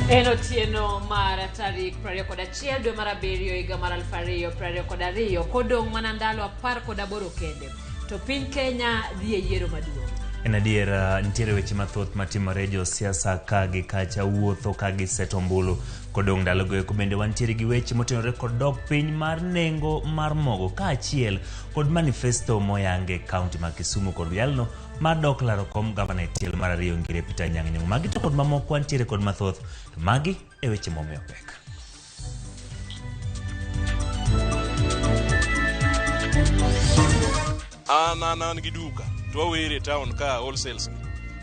En otieno mar tarik 21 dwe mar abiriyo higa mar 2022 kodong' mana ndalo 18 kende to piny Kenya dhi e yiero maduong'. En adier nitiere weche mathoth matimore josiasa ka gi kacha wuotho ka giseto ombulu kodong' ndalogo eko bende wantiere gi weche motenore kod dok piny mar nengo mar mogo kaachiel kod manifesto moyang e kaunti ma Kisumu kod jalno mar dok laro kom gavana e tielo mar ariyo Ngire Peter Anyang' Nyong'o. Magi to kod mamoko wantiere kod mathoth to magi e weche momiyo pek. An an an gi duka to wawere e town ka wholesales gi.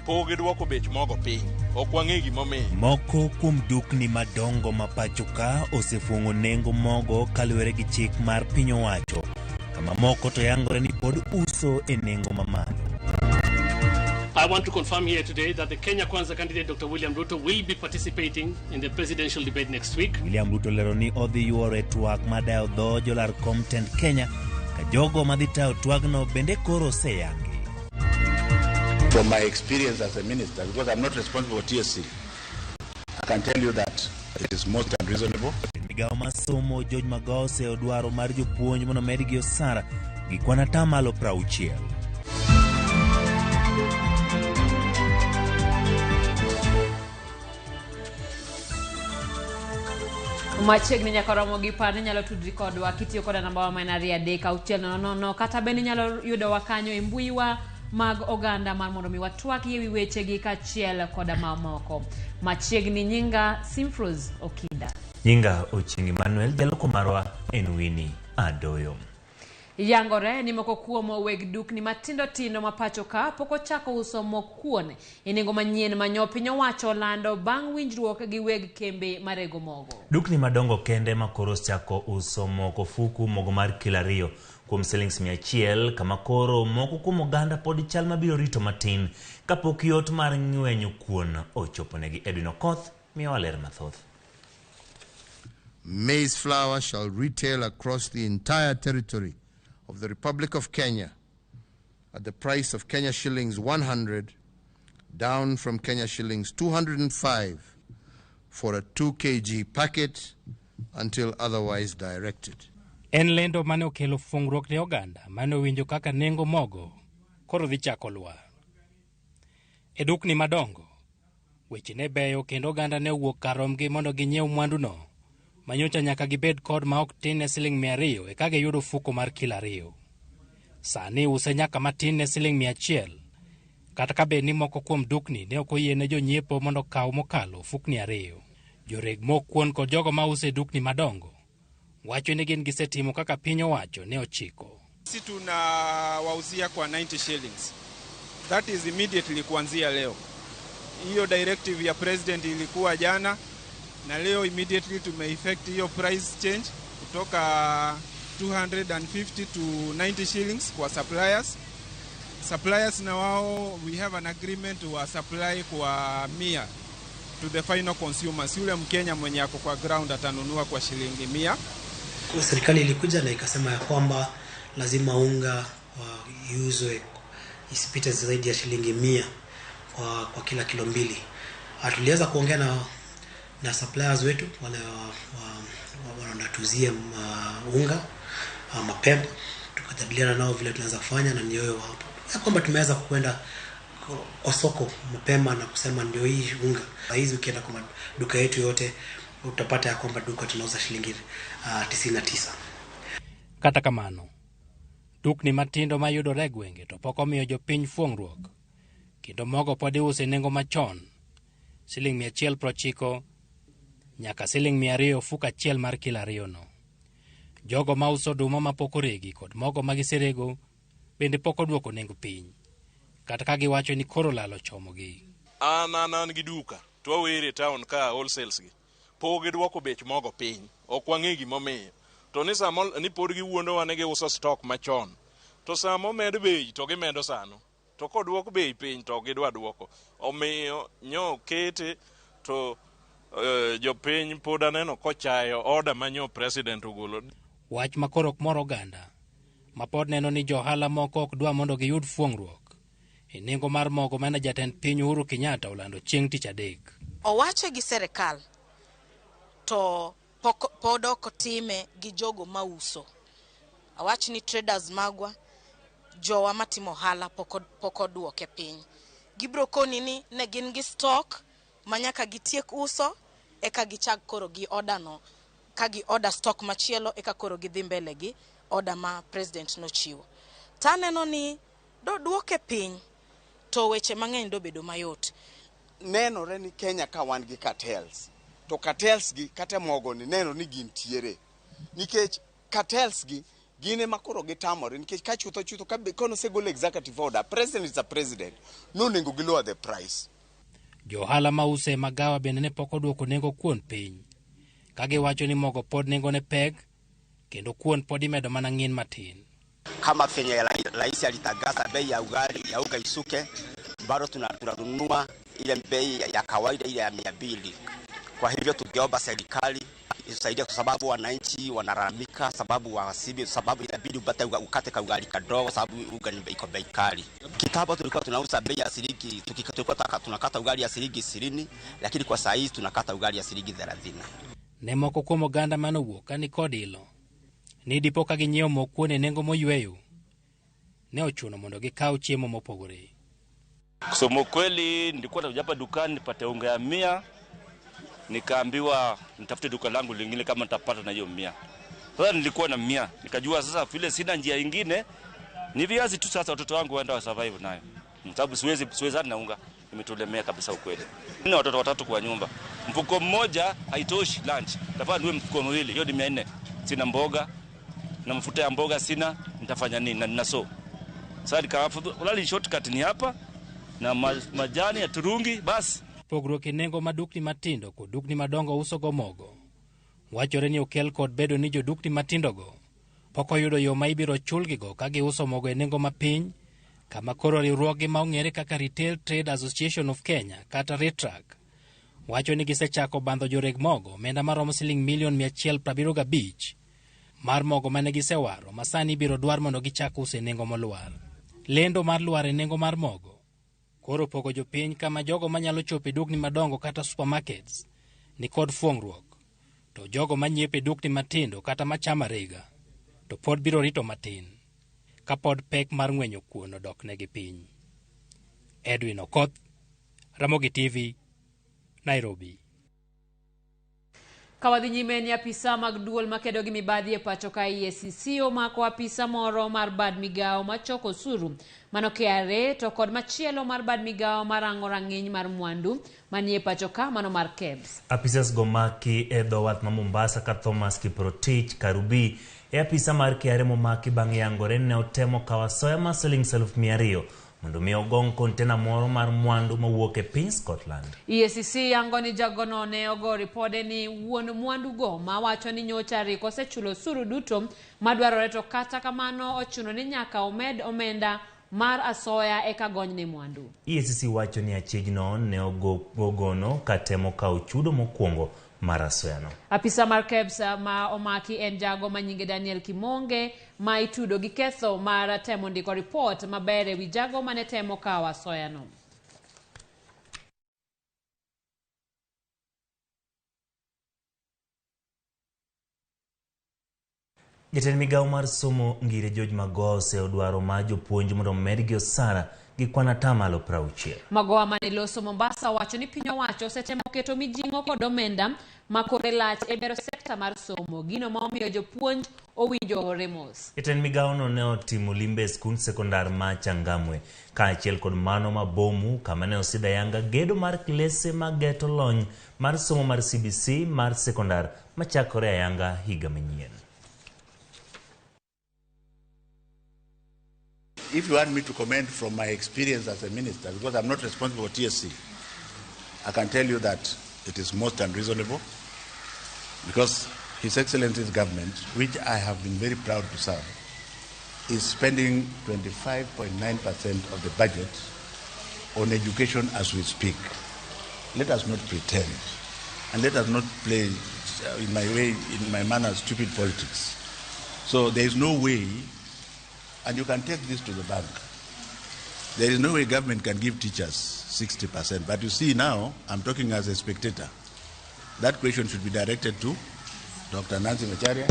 Pok gidwoko bech mogo piny. Ok wang'e gimomiyo. Moko kuom dukni madongo ma pacho ka osefuong'o nengo mogo kaluwore gi chik mar piny owacho, kama moko to yangore ni pod uso e nengo mamalo. I want to confirm here today that the Kenya Kwanza candidate Dr. William Ruto will be participating in the presidential debate next week. William Ruto lero ni odhi yuoro e twak mar dayo dho jolar kom tend Kenya ka jogo madhi tayo twagno bende koro oseyangi. From my experience as a minister, because I'm not responsible for TSC, I can tell you that it is most unreasonable. Migawo mar somo George Magoha oseyo dwaro mar jopuonj mondo omedgi osara gi kwan atamalo 60. Machiegni nyaka romo gi par inyalo tudri kodwa kitiyo koda namba wa ma en 23600 kata bende inyalo yudowa kanyo e mbuiwa mag oganda mar mondo mi watwak e wi wechegi kaachiel koda mamoko. Machiegni nyinga Simfrose Okinda. Nyinga Ochieng' Emmanuel, jaloko marwa en Winnie Adoyo. Yangore ni moko kuom weg dukni matindo tindo ma pacho ka pok ochako uso mok kuon e nengo manyien ma nyo piny owacho olando bang' winjruok gi weg kembe marego mogo. Dukni madongo kende ma koro osechako uso mok ofuku mogo mar kilo 2 kuom silings 100 kama koro moko kuom oganda pod chal mabiro rito matin kapok yot mar ng'wenyo kuon ochoponegi. Edwin Okoth miyowa ler mathoth. Maize flour shall retail across the entire territory of the Republic of Kenya at the price of Kenya shillings 100, down from Kenya shillings 205 for a 2 kg packet until otherwise directed. En lendo mane okelo fungruok ne oganda mane owinjo kaka nengo mogo koro dhi chako lwar. E dukni madongo, weche ne beyo kendo oganda ne owuok kar romgi mondo ginyiew mwanduno manyocha nyaka gibed kod ma ok tin ne siling 200 eka giyud ofuko mar kilo 2. Sani use nyaka matin ne siling 100, kata ka bed ni moko kuom dukni ne ok oyie ne jonyiepo mondo okaw mokalo ofukni 2. Joreg mok kuon kod jogo ma uso e dukni madongo wacho ni gin gisetimo kaka piny owacho ne ochiko. Sisi tunawauzia kwa 90 shillings. That is immediately kuanzia leo. Hiyo directive ya president ilikuwa jana na leo immediately tume-effect hiyo price change kutoka 250 to 90 shillings kwa suppliers. Suppliers na wao we have an agreement wa supply kwa 100 to the final consumers. Yule Mkenya mwenye ako kwa ground atanunua kwa shilingi 100. Serikali ilikuja na ikasema ya kwamba lazima unga iuzwe isipite zaidi ya shilingi 100 kwa kila kilo 2. Tuliweza kuongea na suppliers wetu wale wanatuzia unga mapema, tukajadiliana nao vile tunaweza kufanya, na ndio hiyo hapo ya kwamba tumeweza kwenda kwa soko mapema na kusema ndio hii unga. Hizi ukienda kwa duka yetu yote utapata ya kwamba duka tunauza shilingi 99. Kata kamano, dukni matindo mayudore e gwenge to pok omiyo jopiny fuong'ruok, kendo mogo pod iuso e nengo machon, siling 190 nyaka siling 200 ofuko achiel mar kilo 2 no. Jogo mauso oduma mapok oregi kod mogo magiserego bende pok oduoko nengo piny, kata ka giwacho ni koro lal ochomogi. An an an gi duka to wawere e town ka wholesales gi. Pok gidwoko bech mogo piny. Ok wang'e gimomiyo. To ni samo ni pod giwuondowa ni giuso stock machon. To sama omed bei to gimedo sano. To kodwok bei piny to ok gidwa dwoko. Omiyo nyo kete to jopiny pod aneno kochayo order ma nyo president ogolo. Wach ma koro ok mor oganda ma pod neno ni johala moko ok dwa mondo giyud fuong'ruok e nengo mar mogo mane jatend piny Uhuru Kenyatta olando chieng' tich adek. Owacho gi serikal To pok, pod ok otime gi jogo mauso. Awach ni traders magwa, jowa matimo ohala pok pok oduoke piny. Gibro koni ni ne gin gi stock ma nyaka gitiek uso eka gichak koro gi order no ka gi order stock machielo eka koro gidhi mbele gi order ma president nochiwo. To aneno ni doduoke piny to weche mang'eny dobedo mayot. Nenore ni Kenya ka wan gi cartels to cartels gi kata mogo ni nenore ni gintiere nikech cartels gi gin ema koro gitamore nikech ka chutho chutho ka konosegol executive order, president is a president, nonego gi lower the price. Jo ohala mauso e magawa bende ne pok oduoko nengo kuon piny, ka giwacho ni mogo pod nengone pek kendo kuon pod imedo mana ng'in matin. Kama venye rais alitangaza bei ya ugali ya unga ishuke, bado tunanunua ile bei ya kawaida ile ya 200. Kwa hivyo tungeomba serikali itusaidie, kwa sababu wananchi wanalalamika, sababu wasibi, sababu inabidi upate ukate kaugali kadogo, sababu unga iko bei kali. Kitambo tulikuwa tunauza bei ya shilingi, tulikuwa tunakata ugali ya shilingi 20, lakini kwa saa hii tunakata ugali ya shilingi 30. Ne moko kuom oganda manowuok ka nikod ilo ni dipo ka ginyiewo mo kuon e nengo moyweyo ne ochuno mondo gikaw chiemo mopogore. Kusema ukweli, nilikuwa nakuja hapa dukani nipate unga ya 100, nikaambiwa nitafute duka langu lingine kama nitapata na hiyo 100. Sasa nilikuwa na 100, nikajua sasa vile sina njia ingine, ni viazi tu sasa watoto wangu waenda wa survive nayo. Sababu siwezi na unga, imetulemea kabisa ukweli. Nina watoto watatu kwa nyumba. Mfuko mmoja haitoshi lunch. Tafadhali niwe mfuko miwili, hiyo ni 400. Sina mboga na mafuta ya mboga sina, nitafanya nini? Na nina so. Sasa nikaafadhali shortcut ni hapa na majani ya turungi basi. Pogruok e nengo ma dukni matindo kod dukni madongo uso go mogo wachore ni okel kod bedo ni jodukni matindogo pok oyudo yo ma ibiro chulgigo ka giuso mogo e nengo mapiny, kama koro riwruoge ma ong'ere kaka Retail Trade Association of Kenya kata RETRAK wacho ni gisechako bandho joreg mogo omenda maromo siling milion 175 mar mogo mane gisewaro ma sani ibiro dwar mondo gichak uso e nengo molwar. Lendo mar lwar e nengo mar mogo koro pogo jopiny kama jogo manyalo chopo e dukni madongo kata supermarkets ni kod fuong'ruok, to jogo manyiepo e dukni matindo kata machamo arega to pod biro rito matin kapod pek mar ng'wenyo kuon odoknegi piny. Edwin Okoth, Ramogi TV, Nairobi. Ka wadhi nyime ni apisa mag duol makedo gi mibadhi e pacho ka EACC omako apisa moro mar bad migawo machoko osuru mano KRA to kod machielo mar bad migawo marango rang'iny mar mwandu manie pacho ka mano mar KEBS. Apisas go maki e dho wath ma Mombasa ka Thomas Kiprotich Karubi e apisa mar KRA momaki bang' yangore ne otemo kawo asoya mar siling 200,000 mondo mi ogong' kontena moro mar mwandu mowuok e piny Scotland. EACC yango ni jagono ne ogo ripode ni wuon mwandugo mawacho ni nyocha rik osechulo osuru duto madwarore to kata kamano ochuno ni nyaka omed omenda mar asoya eka gonyne mwandu. EACC wacho ni achijno ne ogono katemo kawo chudo mokwongo mar asoyano. Apisa mar KEBS ma omaki en jago ma nyinge Daniel Kimonge ma itudo gi ketho mar temo ndiko ripot maber ewi jago mane temo kawo asoyano. Jatend migawo mar somo Ngire George Magoha osedwaro mar jopuonj mondo omedgi osara gi kwan 60%. Magoha mane loso Mombasa wacho ni piny owacho osetemo keto mijing'o kod omenda ma kore lach e bero sekta mar somo, gino ma omiyo jopuonj owinjo ore mos. Jatend migawono ne otimo limbe e skund sekondar ma Changamwe kaachiel kod mano ma Bomu kama ne osidh ayanga gedo mar klese mageto lony mar somo mar CBC mar sekondar machakore ayanga higa manyien. If you want me to comment from my experience as a minister, because I'm not responsible for TSC, I can tell you that it is most unreasonable, because His Excellency's government, which I have been very proud to serve, is spending 25.9% of the budget on education as we speak. Let us not pretend, and let us not play, in my way, in my manner, stupid politics. So there is no way, and you can take this to the bank, there is no way government can give teachers 60%. But you see now, I'm talking as a spectator. That question should be directed to Dr. Nancy Macharia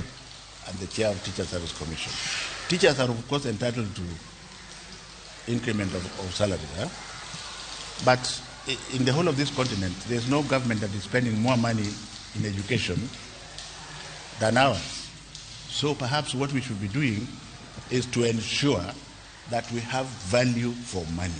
and the chair of Teacher Service Commission. Teachers are, of course, entitled to increment of salaries. But in the whole of this continent, there's no government that is spending more money in education than ours. So perhaps what we should be doing is to ensure that we have value for money.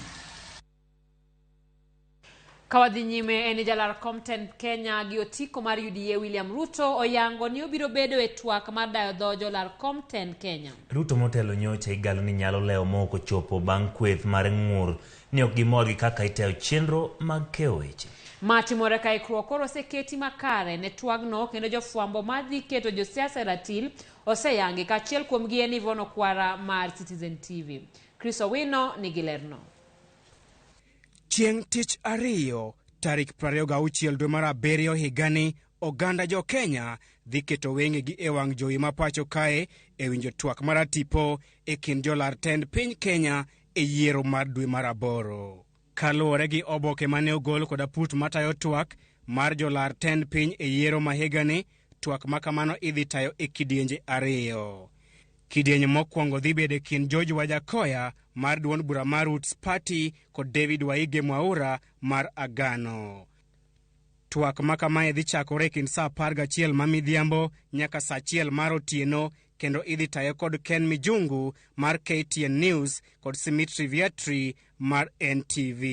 Kawadhi nyime en jalar kom tend Kenya gi otiko mar UDA William Ruto oyango ni obiro bedo e twak mar dayo dho jolar kom tend Kenya. Ruto motelo nyocha igalo ni nyalo lewo mok ochopo bang' kweth mar ng'ur ni ok gimor gi kaka itayo chenro mag keyo weche. Ma timore ka ikruok koro oseketi makare ne twagno kendo jofwambo madhi keto josiasa e ratil oseyangi ka achiel kuomgi en Yvonne Okwara mar Citizen TV. Chris Owino nigi lerno. Chieng' tich ariyo tarik 26 dwe mar abiriyo higani, oganda jo Kenya dhi keto wengegi e wang' jowi ma pacho kae e winjo twak mar tipo e kind jolar tend piny Kenya e yiero mar dwe mar aboro. Kaluwore gi oboke mane ogol kod aput matayo twak mar jolar tend piny e yiero ma higani, twak ma kamano idhi tayo e kidienje ariyo. Kidieny mokwongo dhi bedo e kind George Wajackoyah mar duond bura mar Roots Party kod David Waige Mwaura mar Agano. Twak ma kamae dhi chakore e kind saa 11 ma midhiambo nyaka saa 1 mar otieno kendo idhi tayo kod Ken Mijungu mar KTN News kod Simitri Viatri mar NTV.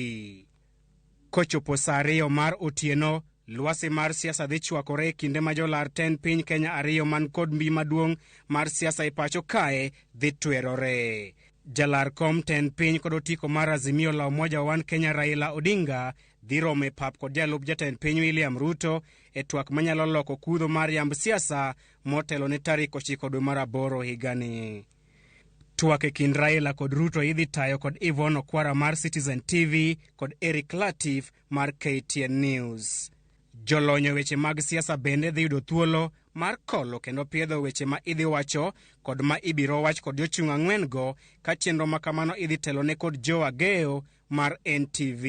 Kochopo saa 2 mar otieno, lwasi mar siasa dhi chwakore e kinde ma jolar tend piny Kenya ariyo man kod mbi maduong' mar siasa e pacho kae dhi twerore. Jalar kom tend piny kod otiko mar Azimio la Umoja One Kenya Raila Odinga dhi romo e pap kod jalup jatend piny William Ruto e twak manyalo loko kudho mar yamb siasa motelo ne tarik 9 dwe mar aboro higani. Twak e kind Raila kod Ruto idhi tayo kod Yvonne Okwara mar Citizen TV kod Eric Latif mar KTN News. Jolony e weche mag siasa bende dhi yudo thuolo mar kolo kendo piedho weche ma idhi wacho kod ma ibiro wach kod jochung' ang'wen go ka chenro ma kamano idhi telone kod Joe Ageyo mar NTV.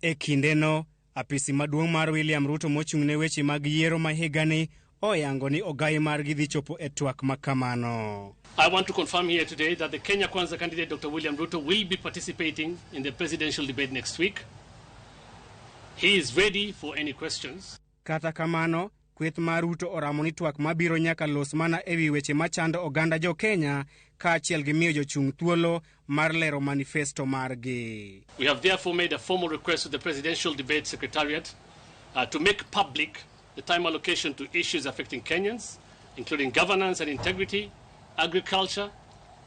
E kindeno, apisi maduong' mar William Ruto mochung' ne weche mag yiero ma higani oyango ni ogai margi dhi chopo e twak ma kamano. I want to confirm here today that the Kenya Kwanza candidate Dr. William Ruto will be participating in the presidential debate next week. He is ready for any questions. Kata kamano, kweth mar Ruto oramo ni twak mabiro nyaka los mana ewi weche machando oganda jo Kenya kaachiel gi miyo jochung' thuolo mar lero manifesto margi. We have therefore made a formal request to the Presidential Debate Secretariat to make public the time allocation to issues affecting Kenyans, including governance and integrity, agriculture,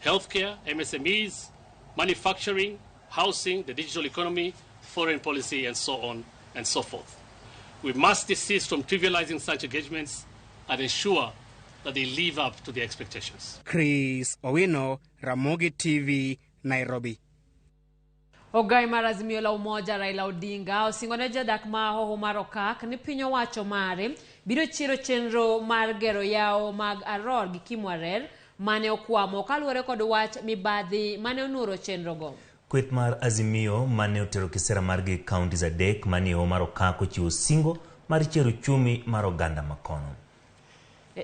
healthcare, MSMEs, manufacturing, housing, the digital economy, foreign policy, and so on and so forth. We must desist from trivializing such engagements and ensure that they live up to their expectations. Chris Owino, Ramogi TV, Nairobi. Ogai mar Azimio la Umoja Raila Odinga osingo ne jodak ma hoho mar Okak ni piny owacho mare biro chiero chenro mar gero yawo mag Aror gi Kimwarer mane okwamo kaluwore kod wach mibadhi mane onuro chenrogo. Kweth mar Azimio mane otero kisera margi e counties adek manie hoho mar Okak ochiwo singo mar chiero uchumi mar oganda makono.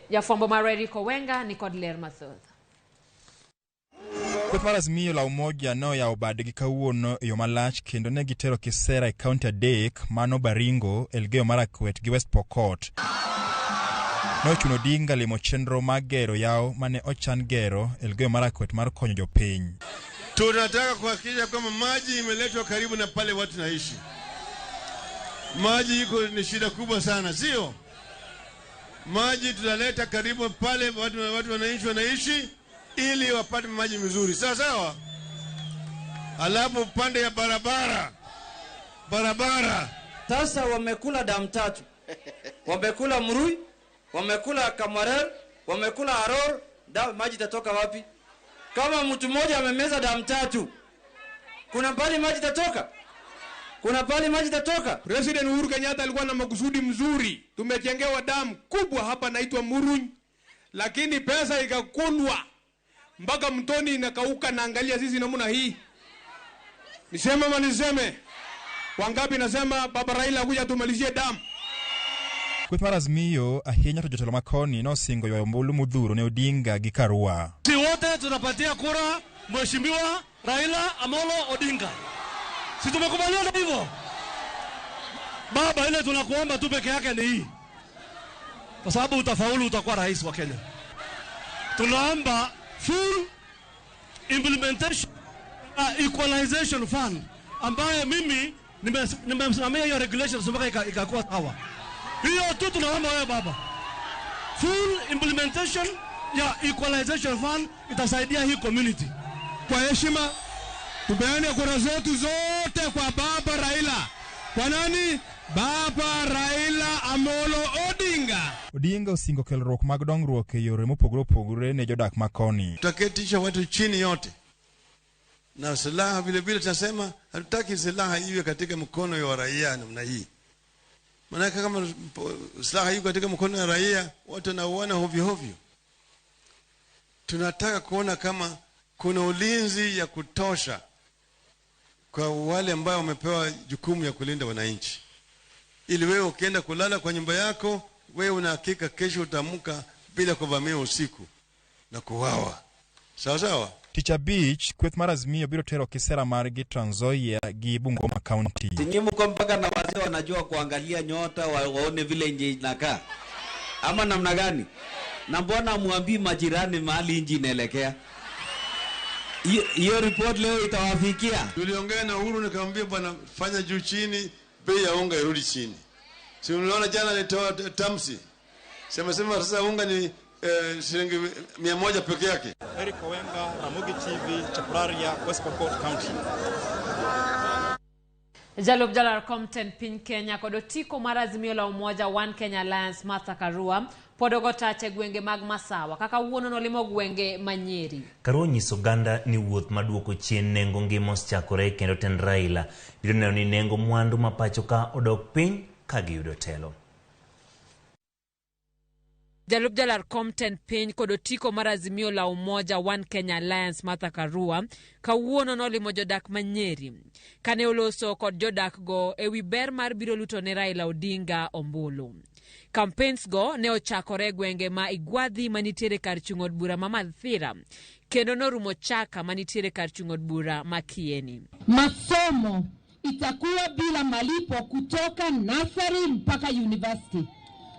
Jafwambo mar Eric Owenga ni kod ler mathoth. Kweth mar Azimio la Umoja ne oyawo badgi kawuono e yo malach kendo ne gitero kisera e kaunti adek mano Baringo, Elgeyo Marakwet gi West Pokot. Ne ochuno Odinga limo chenro mar gero yawo mane ochan gero Elgeyo Marakwet mar konyo jopiny. Tunataka kuhakikisha kwamba maji imeletwa karibu na pale watu naishi. Maji iko ni shida kubwa sana, sio? Maji tunaleta karibu pale watu wanaishi ili wapate maji mzuri. Sawa sawa? Alafu pande ya barabara. Sasa wamekula damu tatu. Wamekula Murui, wamekula Kamarel, wamekula Aror, maji itatoka wapi? Kama mtu mmoja amemeza damu tatu, kuna pali maji itatoka? Kuna pali maji itatoka? President Uhuru Kenyatta alikuwa na makusudi mzuri. Tumejengewa damu kubwa hapa naitwa Murui, lakini pesa ikakunwa mpaka mtoni inakauka. Na angalia sisi namna hii. Niseme ama niseme? Wangapi nasema Baba Raila kuja tumalizie damu? Kweth mar Azimio ahinya to jotelo makoni nosingo ywayo ombulu modhuro ne Odinga gi Karua. Si wote tunapatia kura Mheshimiwa Raila Amolo Odinga. Si tumekubaliana hivyo? Baba, ile tunakuomba tu peke yake ni hii, kwa sababu utafaulu, utakuwa rais wa Kenya. Tunaomba full implementation equalization fund ambaye mimi nimesimamia hiyo regulations mpaka ikakuwa sawa. Hiyo tu tunaomba wewe baba, full implementation ya equalization fund itasaidia hii community. Kwa heshima tupeane kura zetu zote kwa baba Raila. Kwa nani? Baba Raila Amolo Odinga. Odinga osingo kelruok mag dongruok e yore mopogore opogore ne jodak makoni. Tutaketisha watu chini yote na silaha vile vile, tunasema hatutaki silaha iwe katika mkono ya raia namna hii. Maanake kama silaha iko katika mkono ya raia, watu wanauana hovyo hovyo. Tunataka kuona kama kuna ulinzi ya kutosha kwa wale ambao wamepewa jukumu ya kulinda wananchi, ili wewe ukienda kulala kwa nyumba yako, wewe una hakika kesho utaamka bila kuvamiwa usiku na kuuawa. Sawa sawa. Tich abich, kweth mar Azimio biro tero kisera margi Trans Nzoia gi Bungoma County. Nyinyi mko mpaka na wazee wanajua kuangalia nyota waone vile nchi inakaa ama namna gani? Na mbona muambii majirani mahali nchi inaelekea? Hiyo report leo itawafikia. Tuliongea na Uhuru nikamwambia bwana, fanya juu chini, bei ya unga irudi chini. Si unaona jana alitoa tamsi. Sema sasa unga ni shilingi 100 peke yake. Eric Owenga, Ramogi TV, Chepararia, West Pokot County. Jalup jalar kom tend piny Kenya kod otiko mar Azimio la Umoja One Kenya Alliance Martha Karua pod ogo tach e gwenge mag Masawa kaka wuono nolimo gwenge ma Nyeri. Karua onyiso oganda ni wuoth maduoko chien nengo ngima osechakore kendo tend Raila biro neno ni nengo mwandu ma pacho ka odok piny ka giyudo telo. Jalup jalar kom tend piny kod otiko mar Azimio la Umoja One Kenya Alliance Martha Karua kawuono nolimo jodak ma Nyeri kane oloso kod jodak go ewi ber mar biro luto ne Raila Odinga ombulu. Campaigns go ne ochakore e gwenge ma Igwadhi manitiere kar chung' od bura ma Mathira kendo norumo Chaka manitiere kar chung' od bura ma Kieni. Masomo itakuwa bila malipo kutoka nursery mpaka university.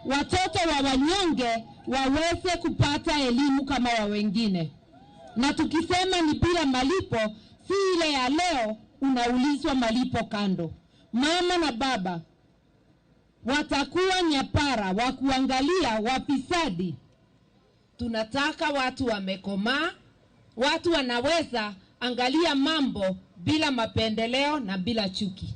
Watoto wa wanyonge waweze kupata elimu kama wa wengine. Na tukisema ni bila malipo, si ile ya leo unaulizwa malipo kando. Mama na baba watakuwa nyapara wa kuangalia wafisadi. Tunataka watu wamekomaa, watu wanaweza angalia mambo bila mapendeleo na bila chuki.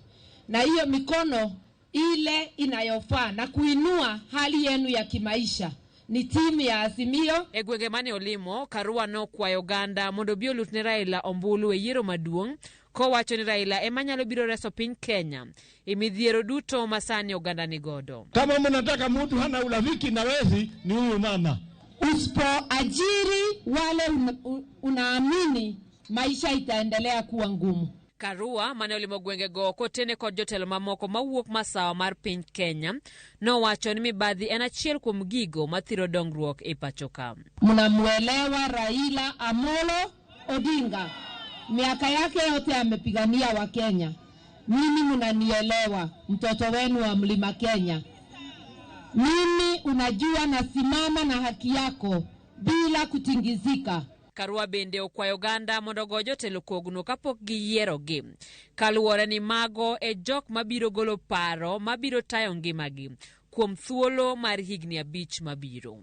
Na hiyo mikono ile inayofaa na kuinua hali yenu ya kimaisha ni timu ya Azimio. E gwenge mane olimo, Karua nokwayo oganda mondo obi olut ne Raila ombulu e yiero maduong' kowacho ni Raila ema nyalo biro reso piny Kenya e midhiero duto ma sani oganda nigodo. Kama mnataka mtu hana urafiki na wezi, ni huyu mama. Usipoajiri wale unaamini, maisha itaendelea kuwa ngumu. Karua mane olimo gwenge go kotene kod jotelo mamoko mawuok masawa mar piny Kenya nowacho ni mibadhi en achiel kuom gigo mathiro dongruok e pacho ka. Mnamuelewa Raila Amolo Odinga, miaka yake yote amepigania wa Kenya. Mimi mnanielewa, mtoto wenu wa Mlima Kenya. Mimi unajua nasimama na haki yako bila kutingizika. Karua bende okwayo oganda mondo ogo jotelo kogno kapok giyierogi, kaluwore ni mago e jok mabiro golo paro mabiro tayo ngimagi kuom thuolo mar higni 5 mabiro.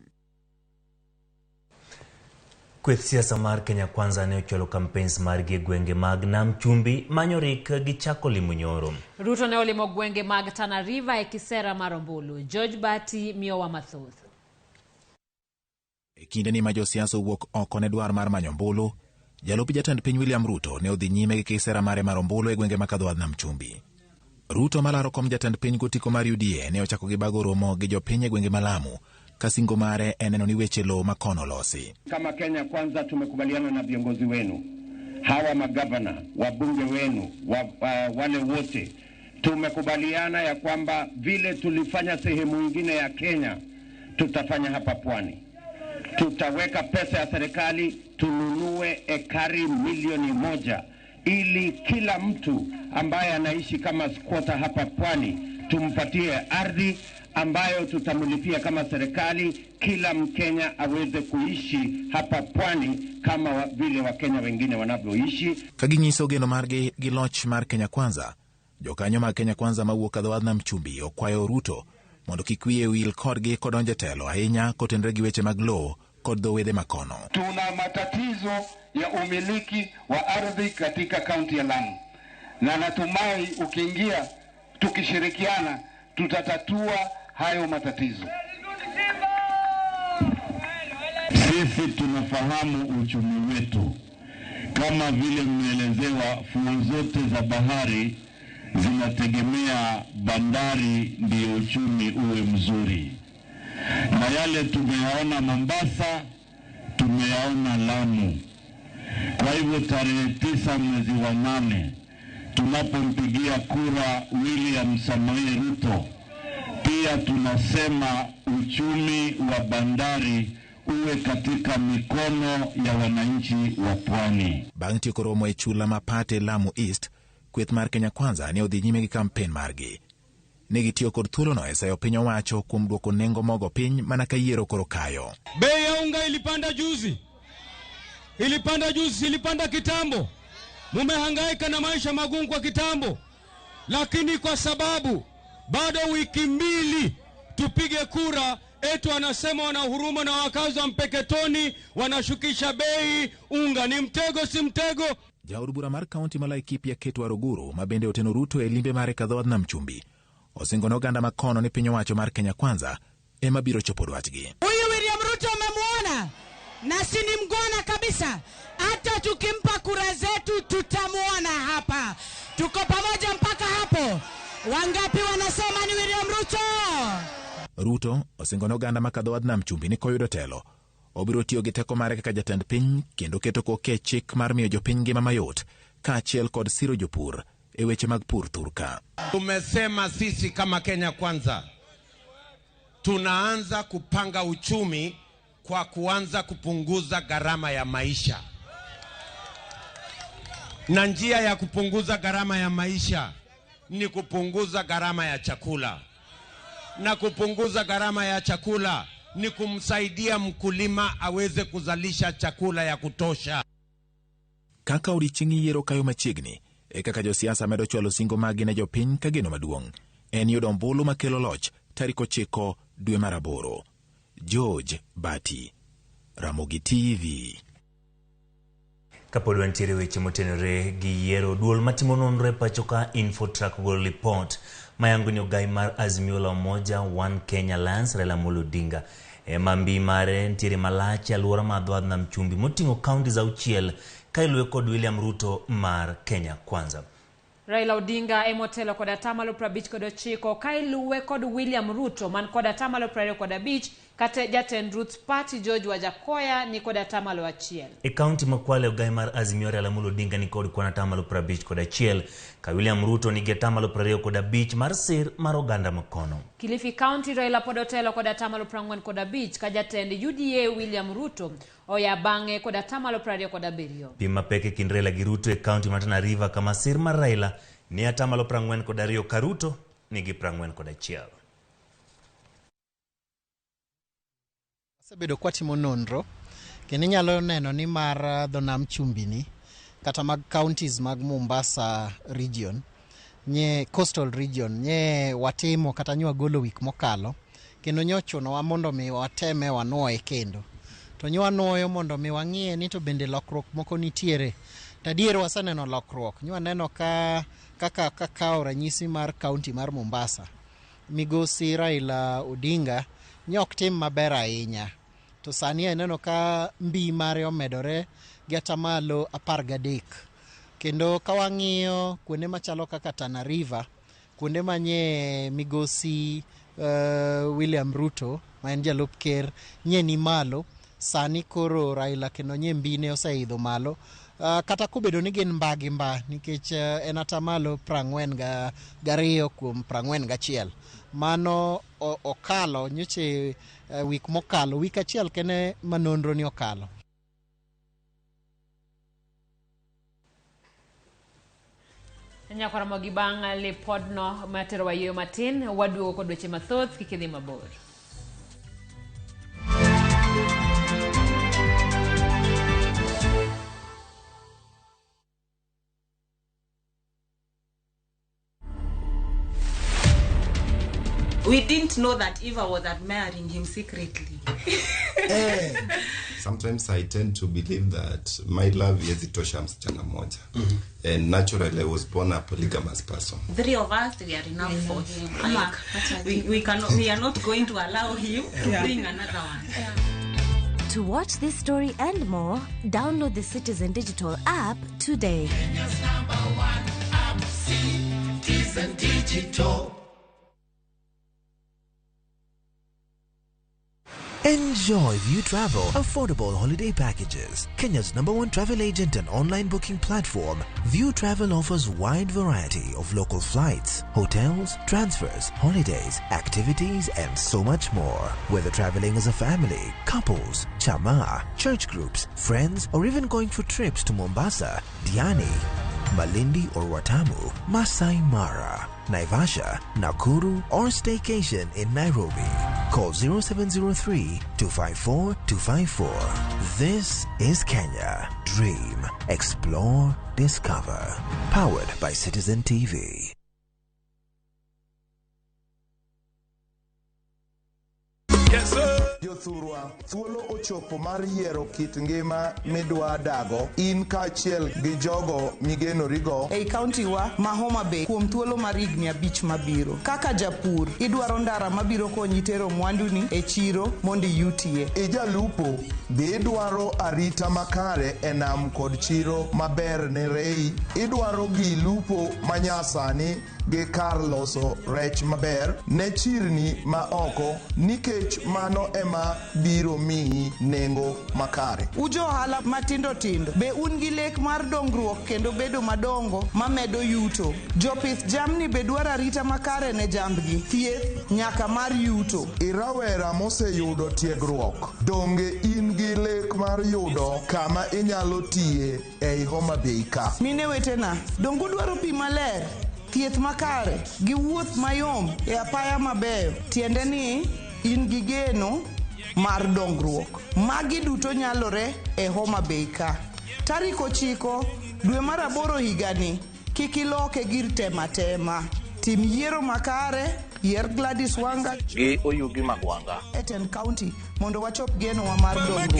Kweth siasa mar Kenya Kwanza ne ochwalo campaigns margi e gwenge mag Nam Chumbi manyorik gichako limo nyoro. Ruto ne olimo gwenge mag Tana River e kisera mar ombulu. George Bati miyowa mathoth. E kinde ni ma josiasa owuok oko ne dwar mar manyo ombulu, jalup jatend piny William Ruto ne odhi nyime gi kisera mare mar ombulu e gwenge ma kadho Nam Chumbi. Ruto malaro kom jatend piny gotiko mar UDA ne ochako gi bago romo gi jopiny e gwenge ma Lamu, ka singo mare en neno ni weche lowo ma kono olosi. Kama Kenya Kwanza tumekubaliana na viongozi wenu, hawa magavana, wabunge wenu, wale wote, Tumekubaliana ya kwamba vile tulifanya sehemu ingine ya Kenya, tutafanya hapa Pwani. Tutaweka pesa ya serikali tununue ekari 1 milioni ili kila mtu ambaye anaishi kama squatter hapa Pwani tumpatie ardhi ambayo tutamlipia kama serikali, kila Mkenya aweze kuishi hapa Pwani kama vile Wakenya wengine wanavyoishi. Ka ginyiso geno margi gi loch mar Kenya Kwanza, jokanyo mag Kenya Kwanza mawuok e dho wadh Nam Chumbi okwayo Ruto mondo kik wiye wil kodgi kodonjo e telo ahinya kotenore gi weche mag lowo kod dho wedhe makono. Tuna matatizo ya umiliki wa ardhi katika kaunti ya Lamu, na natumai ukiingia, tukishirikiana, tutatatua hayo matatizo. Sisi tunafahamu uchumi wetu, kama vile mmeelezewa, fuo zote za bahari zinategemea bandari ndiyo uchumi uwe mzuri, na yale tumeyaona Mombasa, tumeyaona Lamu. Kwa hivyo tarehe 9 mwezi wa 8 tunapompigia kura William Samoei Ruto, pia tunasema uchumi wa bandari uwe katika mikono ya wananchi wa pwani. Bang' tieko romo e chula ma Pate Lamu East, kweth mar Kenya Kwanza ne odhi nyime gi kampen margi. Ne gitiyo kod thuolono e sayo piny owacho kuom duoko nengo mogo piny mana ka yiero koro kayo. Bei ya unga ilipanda juzi, ilipanda juzi, ilipanda kitambo. Mumehangaika na maisha magumu kwa kitambo, lakini kwa sababu bado wiki 2 tupige kura, etu wanasema wana huruma na wakazi wa Mpeketoni, wanashukisha bei unga. Ni mtego, si mtego? Jaod bura mar kaunti ma Laikipia Cate Waruguru ma bende oteno Ruto e limbe mare ka dhowadh Nam Chumbi osingo ne oganda makono ni piny owacho mar Kenya Kwanza ema biro chopo dwachgi. Huyu William Ruto umemwona, na si ni mngwana kabisa. Hata tukimpa kura zetu tutamuona hapa. Tuko pamoja mpaka hapo. Wangapi wanasema ni William Ruto? Ruto osingo ne oganda ma kadho wadh Nam Chumbi ni koyudo telo obiro tiyo gi teko mare kaka jatend piny kendo keto koke chik mar miyo jopiny ngima mayot kaachiel kod siro jopur e weche mag pur thurka. Tumesema sisi kama Kenya Kwanza tunaanza kupanga uchumi kwa kuanza kupunguza gharama ya maisha, na njia ya kupunguza gharama ya maisha ni kupunguza gharama ya chakula, na kupunguza gharama ya chakula ni kumsaidia mkulima aweze kuzalisha chakula ya kutosha. Kaka odiechieng' yiero kayo machiegni e kaka josiasa medo chwalo singo maggi ne jopiny ka geno maduong' en yudo ombulu makelo loch tarik 9 dwe mar 8. George Bati, Ramogi TV. Kapod wantiere weche motenore gi yiero, duol matimo nonro e pacho ka Infotrack ogolo lipot mayango ni ogai mar Azimio la Umoja One Kenya Alliance Raila Amolo Odinga ema mbi mare nitiere malach e alwora mar dho wadh Nam Chumbi moting'o kaunti 6 ka iluwe kod William Ruto mar Kenya Kwanza. Raila Odinga emotelo kod 59% ka iluwe kod William Ruto man kod 25% kata jatend Roots Party George Wajackoyah ni kod 1%. E kaunti ma Kwale ogai mar Azimio Raila Amolo Odinga ni kod kwan 51% ka William Ruto nigi 25% mar sir mar oganda makono. Kilifi County Raila pod otelo kod 45% ka jatend UDA William Ruto oya bang'e kod 27%. Pim mapek e kind Raila gi Ruto e kaunti ma Tana River kama sir mar Raila ni 42% ka Ruto nigi 41. Wasebedo kwatimo nonro kendo inyalo neno ni mar dho nam chumbi ni kata mag counties mag Mombasa region nye coastal region nye watimo kata nye wagolo wik mokalo kendo nye ochunowa mondo mi wateme wanuoye kendo to nye wanuoyo mondo mi wang'iye ni to bende lokruok moko nitiere to adier waseneno lokruok nye waneno ka kaka kakawo ranyisi mar county mar Mombasa migosi Raila Odinga nye ok tim maber ahinya to sani aneno ka mbi mare omedore gi 13% kendo ka wang'iyo kuonde machalo kaka Tana River kuonde manye migosi William Ruto ma en jalup ker nye ni malo Sani koro Raila kendo nye mbine oseidho malo. Kata kobedo ni gin mba gi mba nikech en atamalo 42 kuom 41. Mano okalo nyoche wik mokalo, wik achiel kende ma nonro ni okalo. Nyakora mogi bang' lipodno matero wayueyo matin, waduogo kod weche mathoth, kik idhi mabor. We didn't know that Eva was admiring him secretly. Sometimes I tend to believe that my love haiwezi tosha msichana mmoja. And naturally I was born a polygamous person. Three of us, we are enough for him. Like, we are not going to allow him to bring another one. To watch this story and more, download the Citizen Digital app today. Kenya's number one app, Citizen Digital. Enjoy View Travel affordable holiday packages. Kenya's #1 travel agent and online booking platform, View Travel offers wide variety of local flights, hotels, transfers, holidays, activities, and so much more. Whether traveling as a family, couples, chama, church groups, friends, or even going for trips to Mombasa, Diani, Malindi or Watamu, Masai Mara, Naivasha, Nakuru, or staycation in Nairobi. Call 0703 254 254. This is Kenya. Dream, explore, discover. Powered by Citizen TV. Yes, sir. Jothurwa, thuolo ochopo mar yiero kit ngima midwa dago in kaachiel gi jogo migenorigo ei kaunti wa ma Homa Bay kuom thuolo mar higni 5 mabiro. Kaka japur, idwaro ndara mabiro konyi tero mwanduni e chiro mondo iyutie. Ijalupo, be idwaro arita makare e nam kod chiro maber ne rei. Idwaro gi lupo manyasani gi kar loso rech maber ne chirni ma oko nikech mano ema biro miyi nengo makare. Ujo ohala matindo tindo, be un gi lek mar dongruok kendo bedo madongo mamedo yuto. Jopith jamni be dwaro arita makare ne jambgi, thieth nyaka mar yuto. Irawera moseyudo tiegruok, donge in gi lek mar yudo kama inyalo tiye ei Homa Bay ka? Mine wetena, donge udwaro pi maler, thieth makare gi wuoth mayom e apaya mabeyo, tiende ni in gi geno mar dongruok. Magi duto nyalore e Homa Bay ka. Tarik 9 dwe mar 8 higani, kik iloke gir tema tema. Tim yiero makare, yier Gladys Wanga gi Oyugi Magwanga e tend county mondo wachop genowa mar dongruok.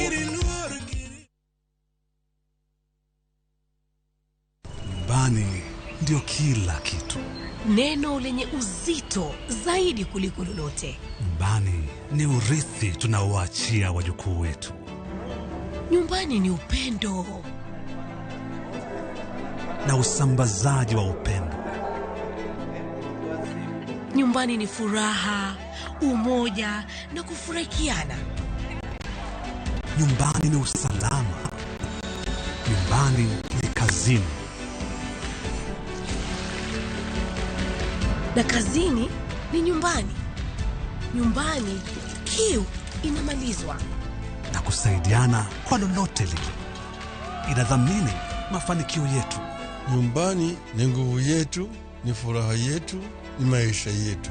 Nyumbani ndio kila kitu. Neno lenye uzito zaidi kuliko lolote. Nyumbani ni urithi tunaoachia wajukuu wetu. Nyumbani ni upendo na usambazaji wa upendo. Nyumbani ni furaha, umoja na kufurahikiana. Nyumbani ni usalama. Nyumbani ni kazini. Na kazini ni nyumbani. Nyumbani kiu inamalizwa. Na kusaidiana kwa lolote lile. Inadhamini mafanikio yetu. Nyumbani ni nguvu yetu, ni furaha yetu, ni maisha yetu.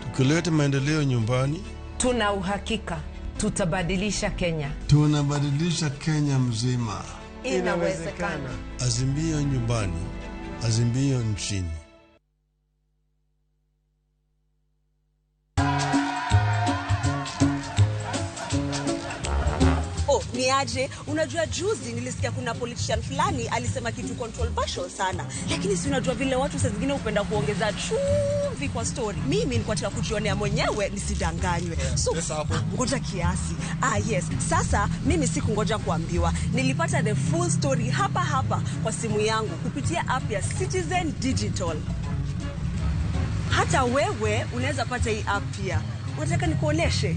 Tukileta maendeleo nyumbani, tuna uhakika tutabadilisha Kenya. Tunabadilisha Kenya mzima. Inawezekana. Azimio nyumbani, azimio nchini. Niaje, unajua juzi nilisikia kuna politician fulani alisema kitu controversial sana. Lakini si unajua vile watu saa zingine hupenda kuongeza chumvi kwa story. Mimi nilikuwa nataka kujionea mwenyewe nisidanganywe. So ngoja kiasi. Yes. Sasa mimi sikungoja kuambiwa. Nilipata the full story hapa hapa kwa simu yangu kupitia app ya Citizen Digital. Hata wewe unaweza pata hii app pia. Unataka nikuoneshe?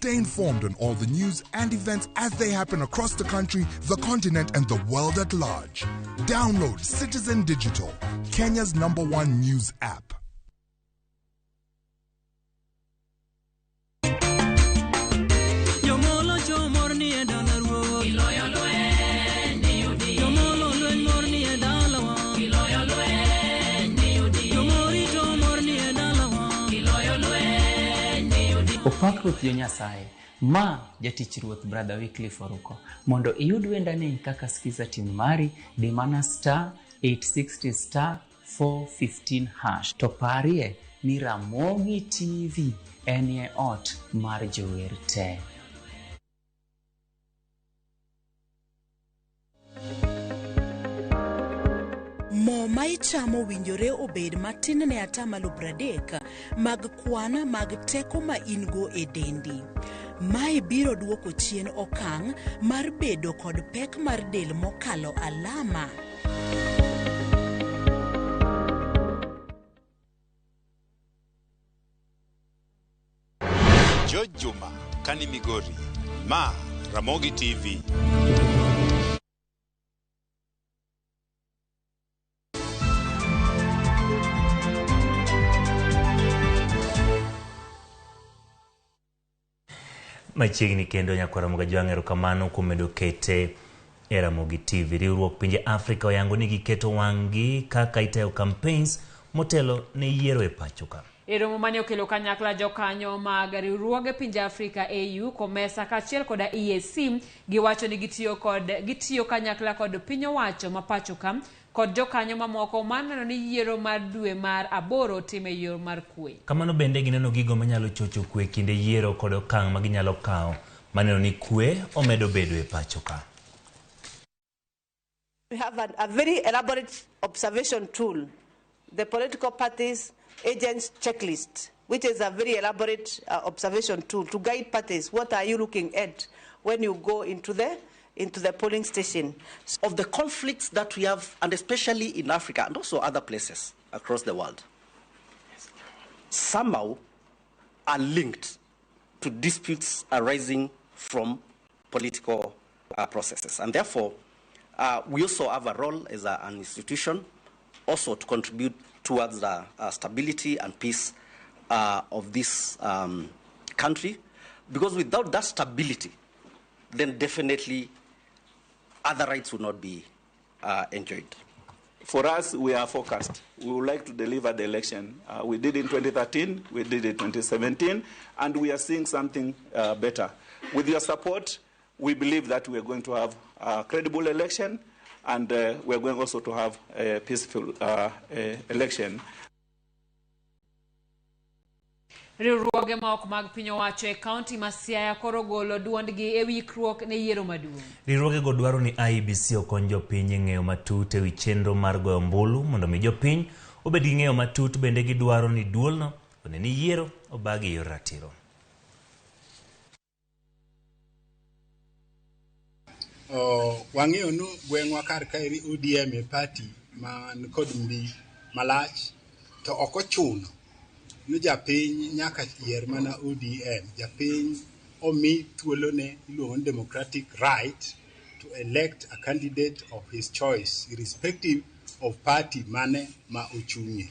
Stay informed on all the news and events as they happen across the country, the continent, and the world at large. Download Citizen Digital, Kenya's number one news app. Jomolo chomor ni e dala ruoth. Iloyo lweny ni udi. Jomolo lweny mor ni e dalawa. Iloyo lweny ni udi. Jomorito mor ni e dalawa. Iloyo lweny ni udi. Opak Ruoth jo Nyasaye. Ma jatich Ruoth Brother Wycliffe Oruko. Mondo iyud wendani kaka skiza tune mari, di mana star 860 star 415 hash. To parie ni Ramogi TV enie ot mar jower te. Mo ma ichamo owinjore obed matin ne atamalo 30 mag kwan mag teko ma in-go e dendi. Mae biro duoko chien okang' mar bedo kod pek mar del mokalo alama. George Juma, Kani Migori, Ma Ramogi TV. Machiegni kendo nyakwar Ramogi Ajwang' erokamano kuom medo kete e Ramogi TV. Riwruok pinje Afrika oyango ni giketo wang'gi kaka itayo campaigns motelo ne yiero e pacho ka. E romo mane okelo kanyakla jokanyo mag riwruoge pinje Afrika AU, COMESA kaachiel koda EAC giwacho ni gitiyo kanyakla kod piny owacho ma pacho ka kod jokanyo mamoko mar neno ni yiero mar dwe mar aboro otim e yo mar kwe. Kamano bende gineno gigo manyalo chocho kwe kinde yiero kod okang' ma ginyalo kawo maneno ni kwe omedo bedo e pacho ka. We have a very elaborate observation tool, the political parties agents checklist, which is a very elaborate observation tool to guide parties. What are you looking at when you go into the polling station? Of the conflicts that we have, and especially in Africa and also other places across the world, somehow are linked to disputes arising from political processes. And therefore, we also have a role as an institution also to contribute towards the stability and peace of this country, because without that stability, then definitely other rights will not be enjoyed. For us, we are focused. We would like to deliver the election. We did in 2013, we did it in 2017, and we are seeing something better. With your support, we believe that we are going to have a credible election, and we are going also to have a peaceful election. Riwruoge ma ok mag piny owacho e kaunti ma Siaya koro golo duondgi e wikruok ne yiero maduong'. Riwruogego dwaro ni IEBC okony jopiny e ng'eyo matut ewi chenro mar goyo ombulu mondo mi jopiny obed gi ng'eyo matut. Bende gidwaro ni duolno one ni yiero obagi e yor ratiro. Wang'eyo ni gweng'wa kar kaeri ODM e party man kod mbi malach, to ok ochuno ni japiny nyaka yier mana ODM. Japiny omi thuolone iluongo ni democratic right to elect a candidate of his choice irrespective of party mane ma ochung'ie.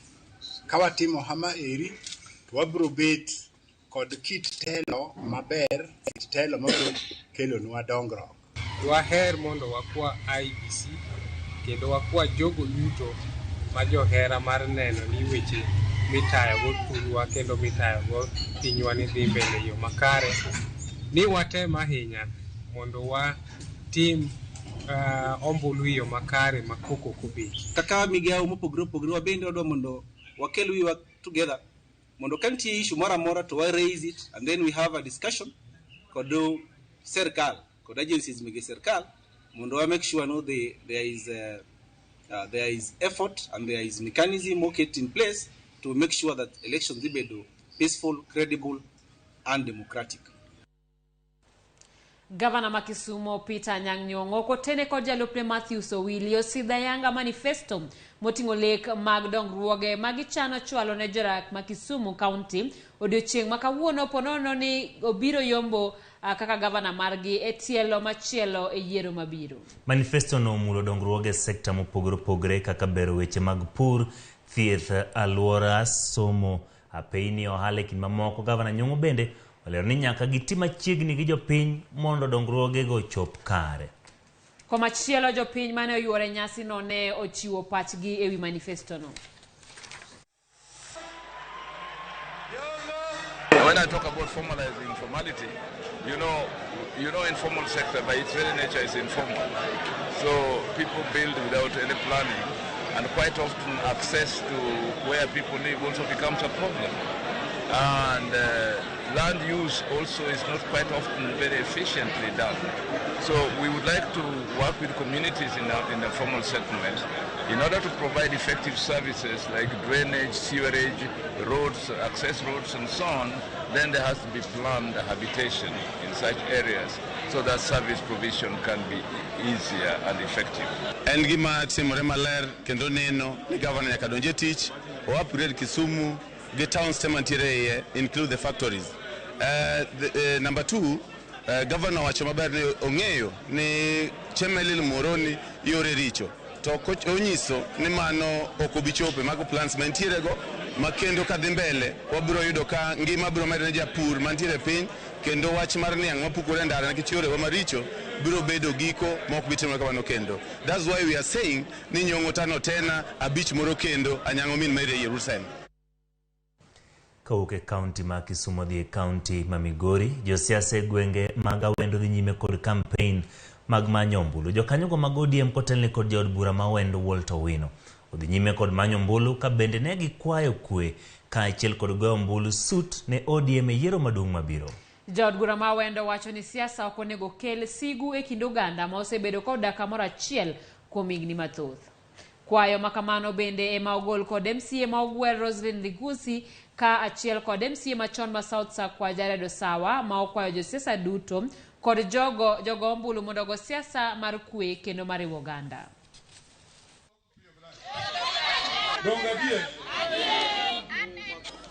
Ka watimo hama eri to wabiro bet kod kit telo maber, kit telo mabiro kelonwa dongruok. Dwaher mondo wakwa IEBC kendo wakwa jogo duto ma johera mar neno ni weche mitayogo thurwa kendo mitayogo pinywa ni dhi mbele e yo makare, ni watem ahinya mondo watim ombulu e yo makare ma koko ok obet. Kaka migawo mopogore opogore wabende wadwa mondo wakel wiwa together mondo ka nitie issue moro amora to wa raise it and then we have a discussion kod serikal kod agencies mege serikal mondo wa make sure no there is effort and there is mechanism moket in place to make sure that elections dhi bedo peaceful, credible and democratic. Gavana ma Kisumo Peter Anyang' Nyong'o kotene kod jalupne Matthews Owili osidho ayanga manifesto moting'o lek mag dongruoge ma gichano chwalo ne jodak ma Kisumu County odiochieng' ma kawuono ponono ni obiro yombo kaka gavana margi e tielo machielo e yiero mabiro. Manifesto no omulo dongruoge e sekta mopogore opogore kaka bero weche mag pur, thieth, alwora, somo, apeyni, ohala e kind mamoko. Gavana Nyong'o bende olero ni nyaka giti machiegni gi jopiny mondo dongruogego ochop kare. Komachielo jopiny mane oyuore nyasino ne ochiwo pachgi ewi manifesto no. When I talk about formalizing informality, you know, informal sector by its very nature is informal. So people build without any planning, and quite often access to where people live also becomes a problem. And land use also is not quite often very efficiently done. So we would like to work with communities in the formal settlements in order to provide effective services like drainage, sewerage, roads, access roads, and so on. Then there has to be planned habitation in such areas so that service provision can be easier and effective. En gima timore maler kendo neno ni governor nyaka donj e tich, o upgrade Kisumu gi towns te mantiere iye, include the factories. Number two, governor wacho maber ni ong'eyo ni Chemelil Muhoroni yore richo to onyiso ni mano ok obi chope mago plans mantiere go ma kendo kadhi mbele wabiro yudo ka ngima biro medore ne japur mantiere piny kendo wach mar niang' mapukore e ndara nikech yorewa maricho biro bedo giko ma ok bi timore kamano kendo. That's why we are saying ni Nyong'o tano tena abich moro kendo Anyang'o min Mary e Jerusalem. Kawuok e kaunti ma Kisumu dhi e kaunti ma Migori, josiasa e gwenge mag Awendo dhi nyime kod kampein mag manyo ombulu. Jokanyogo mag ODM kotelne kod jaod bura ma Awendo Walter Owino odhi nyime kod manyo ombulu ka bende ne gikwayo kwe kaachiel kod goyo ombulu sut ne ODM e yiero maduong' mabiro. Jaod bura ma Awendo wacho ni siasa ok onego kel sigu e kind oganda ma osebedo ka odak kamoro achiel kuom higni mathoth. Kwayo makamano bende ema ogol kod MCA ma ogwel Roselyn Ligusi ka achiel kod MCA machon ma South Sakwa Jared Osawa ma okwayo josiasa duto kod jogo ombulu mondo ogo siasa mar kwe kendo mariwo oganda.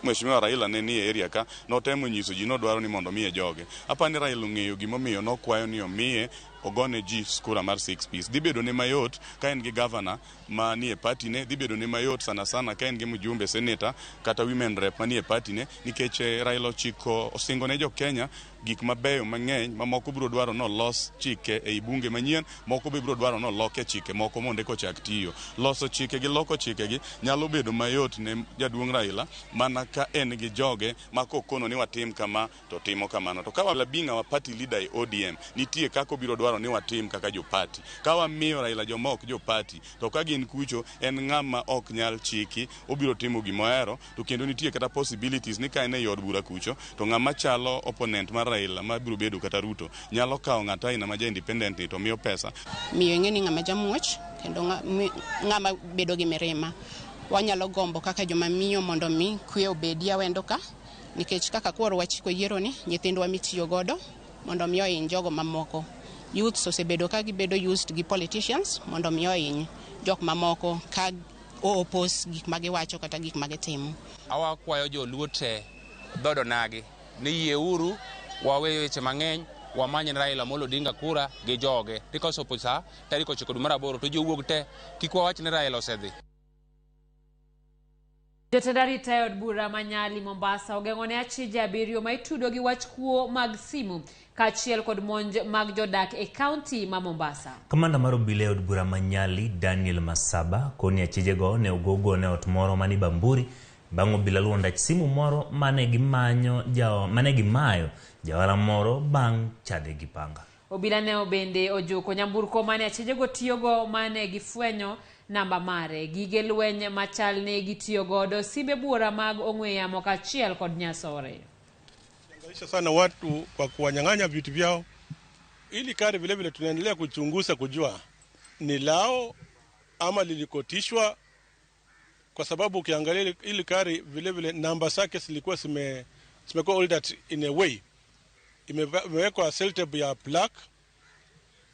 Mheshimiwa Raila ne nie area ka notemo nyiso ji nodwaro ni mondo miye joge. Apani Raila ong'eyo gimomiyo nokwayo ni omiye ogone ji kura mar 6 piece. Dhi bedo ne mayot ka en gi governor ma nie party ne, dhi bedo ne mayot sana sana ka en gi mjumbe senator kata women rep ma nie party ne, nikech Raila ochiko osingo ne jo Kenya gik mabeyo mang'eny ma moko biro dwaro no los chike ei bunge manyien, moko be biro dwaro no loke chike moko mondo eka ochak tiyo. Loso chike gi loko chike gi nyalo bedo mayot ne jaduong' Raila mana ka en gi joge ma kokono ni watim kama to timo kamano. To ka Raila being our party leader e ODM, nitie kaka obiro dwaro ni watim kaka jo party. Ka wamiyo Raila joma ok jo party, to ka gin kucho en ng'ama ok nyal chiki, obiro timo gima ohero, to kendo nitie kata possibilities ni ka en ei od bura kucho, to ng'ama chalo opponent mar Raila ma biro bedo kata Ruto nyalo kawo ng'at aina ma ja independent ni to miyo pesa. Miyo ing'e ni ng'ama jamuoch kendo ng'ama bedo gi mirima. Wanyalo gombo kaka joma miyo mondo mi kwe obedi Awendo ka, nikech kaka koro wachiko yiero ni nyithindwa mitiyo godo mondo mi ohiny jogo mamoko. Youths osebedo ka gibedo used gi politicians mondo mi ohiny jok mamoko ka oppose gik ma giwacho kata gik ma gitimo. Awakwayo joluo te dhodo nagi ni yieuru wawe weche mang'eny, wamany Raila Amolo Odinga kura gi joge. Ni kochopo sa tarik 9 dwe mar 8 to jowuog te kik wawach ni Raila osedhi. Jotend arita e od bura ma Nyali Mombasa ogeng'o ne achije 7 ma itudo gi wach kuo mag simu kaachiel kod monj mag jodak e kaunti ma Mombasa. Kamanda mar obila e od bura ma Nyali Daniel Masaba koni achijego ne ogogo ne ot moro mani Bamburi bang' obila luwo ndach simu moro mane gimayo jawara moro bang' chade gi panga. Obila ne bende ojuko nyamburko mane achijego tiyogo mane gifwenyo namba mare, gige lweny machal ne gitiyo godo, simbe buora mag ong'we yamo kaachiel kod nyasore. Hangaisha sana watu kwa kuwanyang'anya vitu vyao. Ili kari vile vile tunaendelea kuchunguza kujua ni lao ama lilikotishwa, kwa sababu ukiangalia ili kari vile vile namba zake zilikuwa zimekuwa altered in a way. Imewekwa sellotape ya black.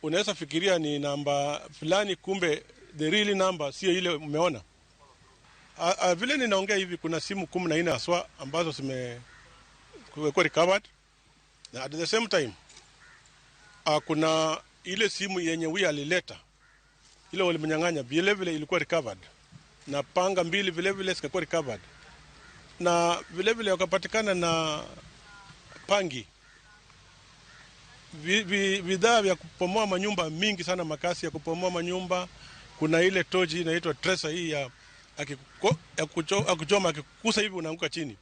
Unaweza fikiria ni namba fulani, kumbe the real number sio ile umeona. Vile ninaongea hivi kuna simu 14 haswa ambazo zimekuwa recovered. Na at the same time kuna ile simu yenye huyu alileta ile walimnyang'anya vile vile ilikuwa recovered, na panga 2 vile vile zikakuwa recovered, na vile vile wakapatikana na pangi, bidhaa vya kupomoa manyumba mingi sana, makasi ya kupomoa manyumba. Kuna ile toji inaitwa tracer hii ya kuchoma, akikusa hivi unaanguka chini.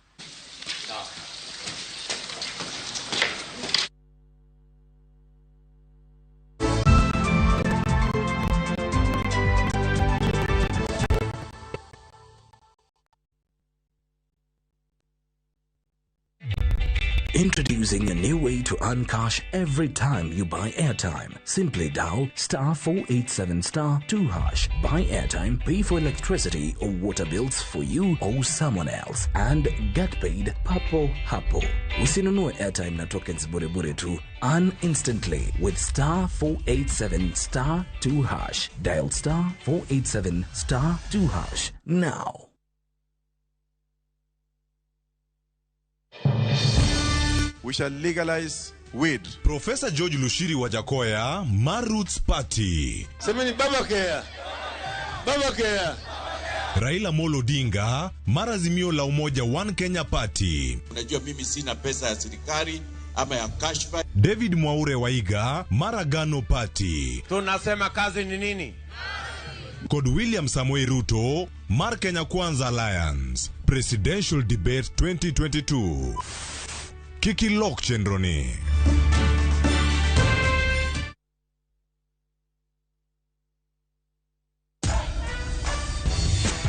Introducing a new way to earn cash every time you buy airtime. Simply dial *487*2#. Buy airtime, pay for electricity or water bills for you or someone else, and get paid papo hapo. Usinunue airtime na tokens bure bure tu. Earn instantly with *487*2#. Dial *487*2# now. We shall legalize weed. Professor George Lushiri Wajakoya, Maroots Party. Semeni baba kea. Baba kea. Raila Molo Odinga, Marazimio la Umoja One Kenya Party. Unajua mimi sina pesa ya serikali ama ya kashfa. David Mwaure Waiga, Maragano Party. Tunasema kazi ni nini? Kod William Samoei Ruto, Mar Kenya Kwanza Alliance. Presidential Debate 2022. Kiki Lok Chendroni.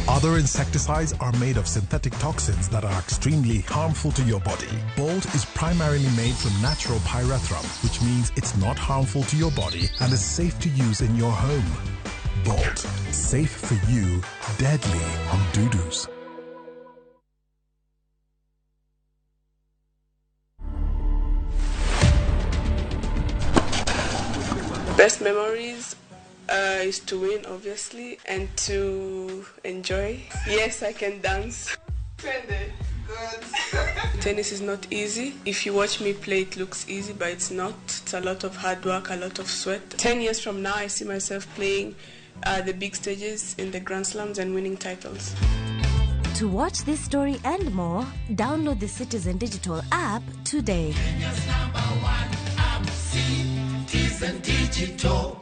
Other insecticides are made of synthetic toxins that are extremely harmful to your body. Bolt is primarily made from natural pyrethrum, which means it's not harmful to your body and is safe to use in your home. Bolt, safe for you, deadly on dudus. Best memories is to win, obviously, and to enjoy. Yes, I can dance. Good. Tennis is not easy. If you watch me play, it looks easy, but it's not. It's a lot of hard work, a lot of sweat. 10 years from now, I see myself playing the big stages in the Grand Slams and winning titles. To watch this story and more, download the Citizen Digital app today. Kenya's number one app, Citizen Digital.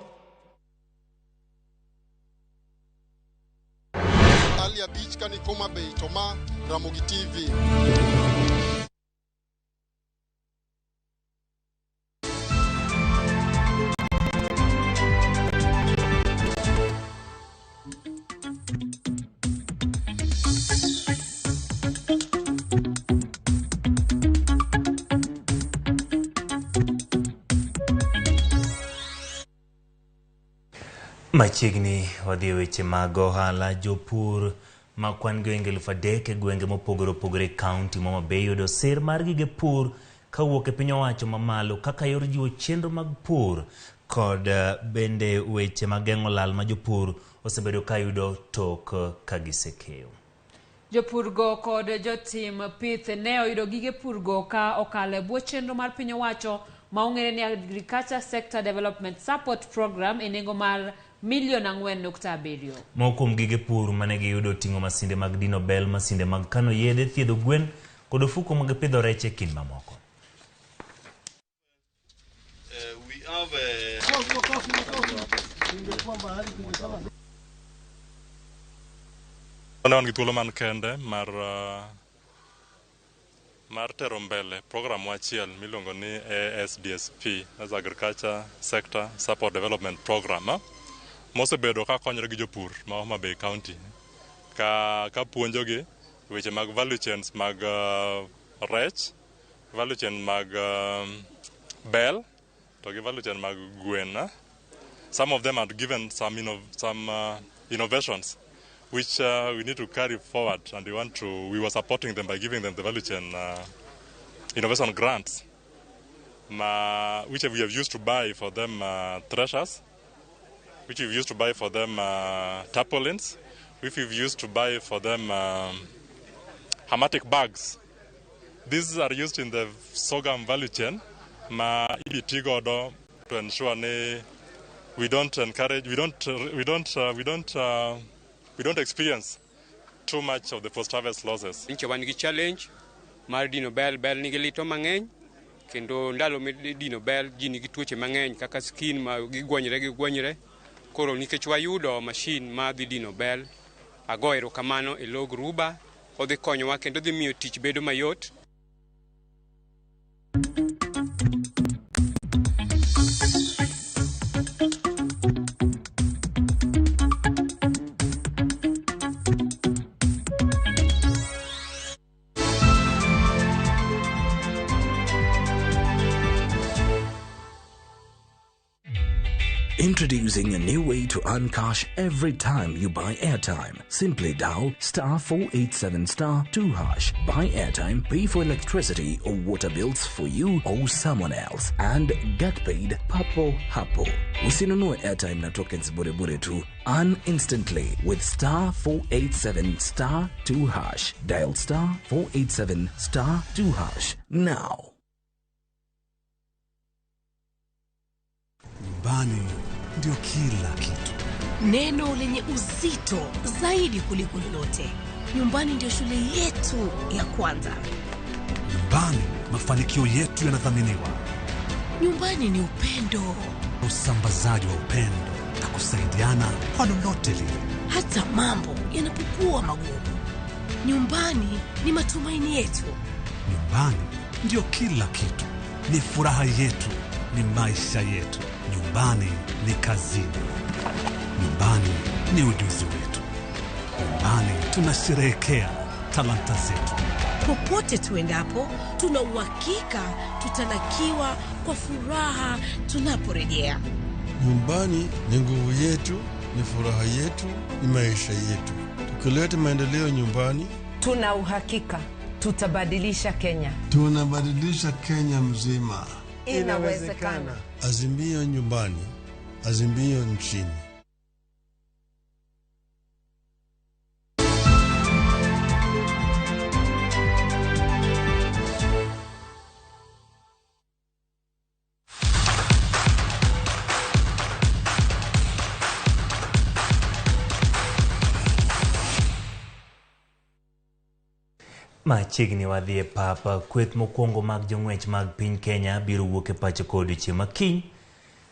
Alia Beach kani Koma Bay Toma Ramogi TV. Machiegni wadhi e weche mag ohala. Jopur ma kwan gi ohingo 3,000 e gwenge mopogore opogore e kaunti ma Homa Bay yudo sir mar gige pur kawuok e piny owacho mamalo kaka yor jiwo chenro mag pur kod bende weche mag geng'o lal ma jopur osebedo ka yudo tok ka gisekeyo. Jopurgo kod jotim pith ne oyudo gige purgo ka okalo e bwo chenro mar piny owacho ma ong'ere ni Agriculture Sector Development Support Program e nengo mar milion 4.7. Moko kuom gige pur mane giyudo ting'o masinde mag dino bel, masinde mag kano yedhe, thiedho gwen kod ofuko mag pidho rech e kind mamoko. Ne wan gi thuolo man kende mar tero mbele program achiel miluongo ni ASDSP, that's Agriculture Sector Support Development Program, mosebedo ka konyore gi jopur ma Homa Bay County ka puonjogi weche mag value chains mag rech, value chain mag bel, to gi value chain mag gwen. Some of them had given some innovations which we need to carry forward, and we were supporting them by giving them the value chain innovation grants. ma which we have used to buy for them threshers, which we've used to buy for them tarpaulins, which we've used to buy for them hermetic bags. These are used in the sorghum value chain ma ibi tigodo to ensure ni we don't encourage, we don't we don't we don't we don't experience too much of the post-harvest losses. Nche wan gi challenge mar dino bel, bel nigi lito mang'eny kendo ndalo midino bel ji nigi tuoche mang'eny kaka skin ma gigwonyre gigwonyre. Koro nikech wayudo machine ma dhi dino bel, ago erokamano e lo gruba, odhi konyowa kendo dhi miyo tich bedo mayot. Introducing a new way to earn cash every time you buy airtime. Simply dial star 487 star 2 hash. Buy airtime, pay for electricity or water bills for you or someone else, and get paid papo hapo. Usinunue airtime na tokens bure bure tu. Earn instantly with star 487 star 2 hash. Dial star 487 star 2 hash now. Nyumbani ndio kila kitu. Neno lenye uzito zaidi kuliko lolote. Nyumbani ndio shule yetu ya kwanza. Nyumbani mafanikio yetu yanathaminiwa. Nyumbani ni upendo. Usambazaji wa upendo na kusaidiana kwa lolote lile. Hata mambo yanapokuwa magumu. Nyumbani ni matumaini yetu. Nyumbani ndio kila kitu. Ni furaha yetu, ni maisha yetu. Nyumbani ni kazini. Nyumbani ni ujuzi wetu. Nyumbani tunasherehekea talanta zetu. Popote tuendapo, tuna uhakika tutalakiwa kwa furaha tunaporejea. Nyumbani ni nguvu yetu, ni furaha yetu, ni maisha yetu. Tukileta maendeleo nyumbani, tuna uhakika tutabadilisha Kenya. Tunabadilisha Kenya mzima. Inawezekana. Azimio nyumbani, azimio nchini. Machiegni wadhi e pap, kweth mokwongo mag jong'wech mag piny Kenya biro wuok e pacho ka odiochieng' ma kiny